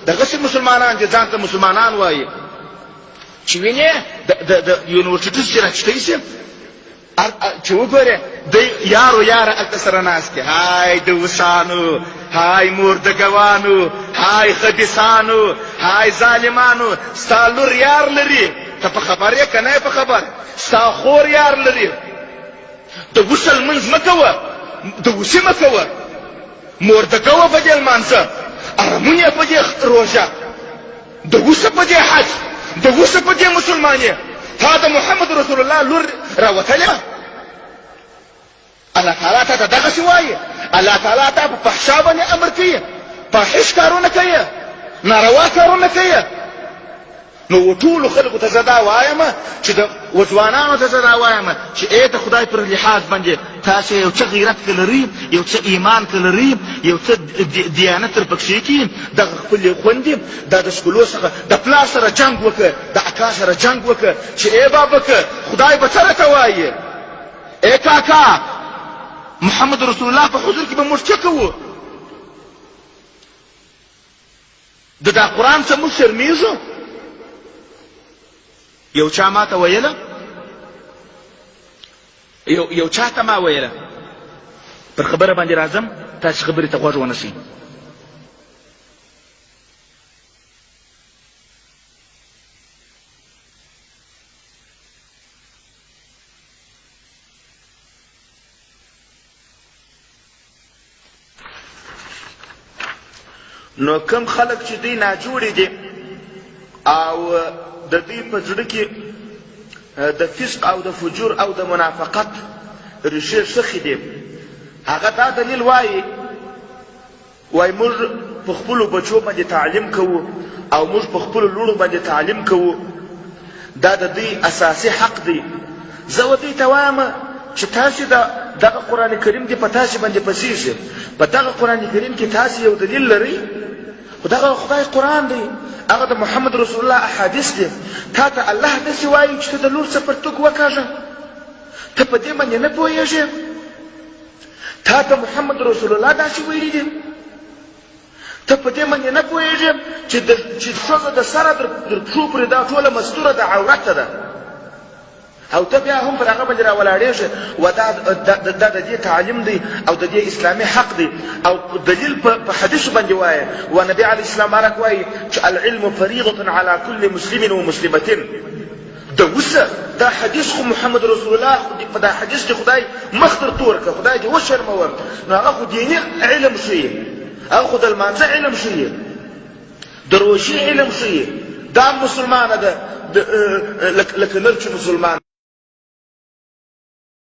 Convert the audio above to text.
دغسې مسلمانان چې ځان ته مسلمانان وایي چې وینې د یونیورسټي چې راکښته شي چې وګورې دی یارو یاره هلته سره ناست دي، های د وسانو، های مور د ګوانو، های خبیثانو، های ظالمانو، ستا لور یار لري، ته په خبر یې که نه یې په خبر؟ ستا خور یار لري، د وسه لمونځ مه کوه، د وسې مه کوه، مور د ګوه په دې لمانځه، ارمون یې په دې روژه. د وسه په دې حج، د وسه په دې مسلمانې، تا د محمد رسول الله لور راوتلې وه. الله تعالی تا ته دغسې وایي، الله تعالی تا په فحشا باندې امر کوي، فاحش کارونه کوي، ناروا کارونه کوي. نو و ټولو خلکو ته زه دا وایم چې د و ځوانانو ته زه دا وایم چې ای د خدای پر لحاظ باندې تاسو یو څه غیرت که لرئ، یو څه ایمان که لرئ، یو څه دیانت در پکښې کي، دغه خپلې خوندې دا د سکولو څخه د پلار سره جنګ وکړه، د اکا سره جنګ وکړه چې ای بابکه خدای به څه راته وایي، ای کاکا محمد رسول الله په حضور کې به موږ څه کوو؟ د دا قرآن څخه موږ شرمیږو؟ یو چا ماته ویله، یو چا ته ما ویله، پر خبره باندې راځم، تاسې خبرې ته غوږ ونیسئ. نو کوم خلک چې دوی ناجوړې دي او د دوی په زړه کې د فسق او د فجور او د منافقت ریښې ښخې دي، هغه دا دلیل وایي، وایي موږ په خپلو بچو باندې تعلیم کوو او موږ په خپلو لوڼو باندې تعلیم کوو، دا د دوی اساسي حق دی. زه و دوی ته وایم چې تاسې د دغه قرآن کریم دې په تاسې باندې پسېږي، په دغه قرآن کریم کې تاسې یو دلیل لرئ، خو دغه خدای قرآن دی، هغه د محمد رسول الله احادیث دي، تا ته الله داسې وایي چې ته د لور څه پرتوګ وکاږه، ته په دې باندې نه پوهېږې؟ تا ته محمد رسول الله داسې ویلي دي؟ ته په دې باندې نه پوهېږې چې د چې ښځه د سره تر پښو پورې دا ټوله مستوره د عورت ده او ته بیا هم پر هغه باندې راولاړېږې؟ و دا دا د دې تعلیم دی او د دې اسلامي حق دی او دلیل په حدیث باندې وایې. و نبی علیه السلام مبارک وایي چې العلم فریضة علی کل مسلم و مسلمة. د وسه دا حدیث خو محمد رسول الله خو په دا حدیث دی خدای مخ در تور که، خدای دې وشرموه. نو هغه خو دیني علم ښیي، هغه خو د لمانځه علم ښیي، د روژې علم ښیي. دا مسلمانه ده لکه نر چې مسلمان.